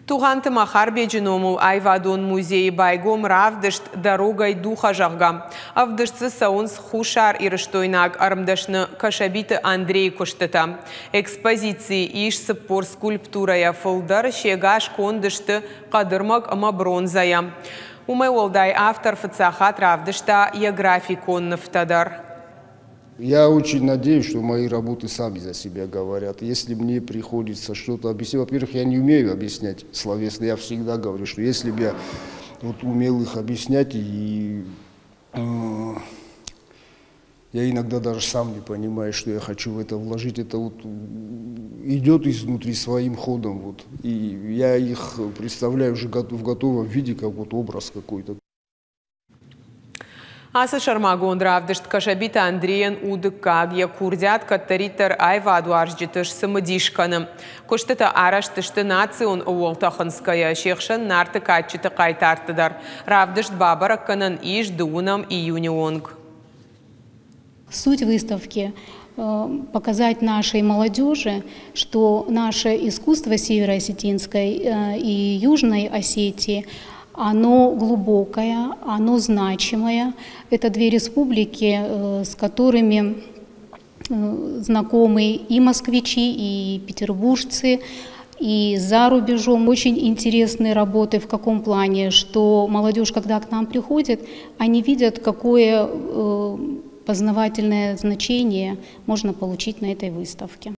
Тугъанты Махарбеджы номыл аивадон музейы байгом равдыст Дорогой духа, зӕгъгӕ. Ӕвдыст дзы цӕуынц Хуссар Ирыстойнаг ӕрмдӕсны Кӕсӕбиты Андрейы куыстытӕ. Экспозицийы ис 40 скульптурӕйӕ фылдӕр, сегас конд сты хъӕдырмӕг ӕмӕ бронзӕйӕ. Уымӕй уӕлдай автор фыццаг хатт равдыста йӕ графикон нывтӕ дӕр. Я очень надеюсь, что мои работы сами за себя говорят. Если мне приходится что-то объяснять, во-первых, я не умею объяснять словесно, я всегда говорю, что если бы я вот умел их объяснять, и я иногда даже сам не понимаю, что я хочу в это вложить, это вот идет изнутри своим ходом, вот, и я их представляю уже в готовом виде, как вот образ какой-то. Ацы сӕрмагонд равдыст Кӕсӕбиты Андрейӕн у дыккаг. Йӕ курдиат кӕддӕриддӕр аивадуарзджыты сцымыдис кӕны. Куыстытӕ арӕзт сты национ ӕууӕлтӕ хынцгӕйӕ, се хсӕн Нарты кадджыты хъайтарты дӕр. Равдыст бабӕрӕг кӕнӕн ис дыууынӕм июны онг. Суть выставки показать нашей молодежи, что наше искусство североосетинской и Южной Осетии, оно глубокое, оно значимое. Это две республики, с которыми знакомы и москвичи, и петербуржцы, и за рубежом. Очень интересные работы в каком плане, что молодежь, когда к нам приходит, они видят, какое познавательное значение можно получить на этой выставке.